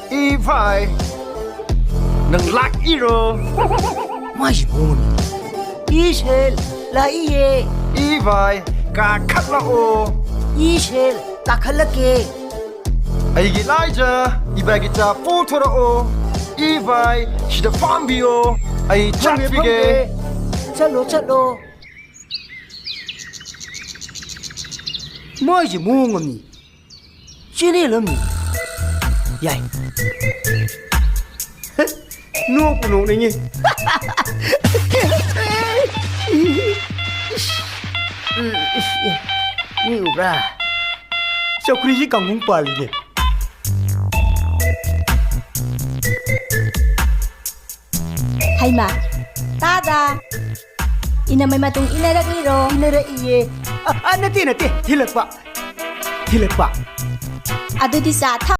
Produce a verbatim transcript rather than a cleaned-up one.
ꯏꯚꯥꯏ, ꯅꯪ ꯂꯥꯛꯏꯔꯣ? ꯃꯥꯏꯁꯤ ꯃꯑꯣꯡ ꯑꯃꯅꯤ꯫ ꯏꯁꯦ, ꯂꯥꯛꯏꯌꯦ꯫ ꯏꯚꯥꯏ, ꯀꯥꯈꯠꯂꯛꯑꯣ꯫ ꯏꯁꯦ, ꯀꯥꯈꯠꯂꯛꯀꯦ꯫ ꯑꯩꯒꯤ ꯂꯥꯏꯖ, ꯏꯚꯥꯏꯒꯤ ꯆꯥ ꯄꯨꯊꯣꯔꯛꯑꯣ꯫ ꯏꯚꯥꯏ, ꯁꯤꯗ ꯐꯝꯕꯤꯌꯣ꯫ ꯑꯩ ꯐꯝꯒꯦ, ꯆꯠꯄꯤꯒꯦ꯫ ꯐꯝꯒꯦ꯫ ꯆꯠꯂꯣ, ꯆꯠꯂꯣ꯫ ꯃꯥꯏꯁꯤ ꯃꯑꯣꯡ ꯑꯃꯅꯤ꯫ ꯆꯦꯅꯦꯜ ꯑꯃꯅꯤ꯫ ꯌꯥꯏ꯫ ꯅꯣꯛꯄꯨ ꯅꯣꯛꯅꯤꯡꯉꯤ꯫ ꯃꯤ ꯎꯕ꯭ꯔꯥ? ꯆꯧꯀ꯭ꯔꯤꯁꯤ ꯀꯥꯡꯍꯨ ꯄꯥꯜꯂꯤꯅꯦ꯫ ꯍꯩꯃꯥ, ꯇꯥꯗ꯫ ꯏꯅꯝꯃꯩ ꯃꯇꯨꯡ ꯏꯟꯅꯔꯛꯂꯤꯔꯣ? ꯏꯟꯅꯔꯛꯏꯌꯦ꯫ ꯑ, ꯑ, ꯅꯠꯇꯦ, ꯅꯠꯇꯦ, ꯊꯤꯜꯂꯛꯄ꯫ ꯊꯤꯜꯂꯛꯄ꯫ ꯑꯗꯨꯗꯤ ꯆꯥ ꯊꯛ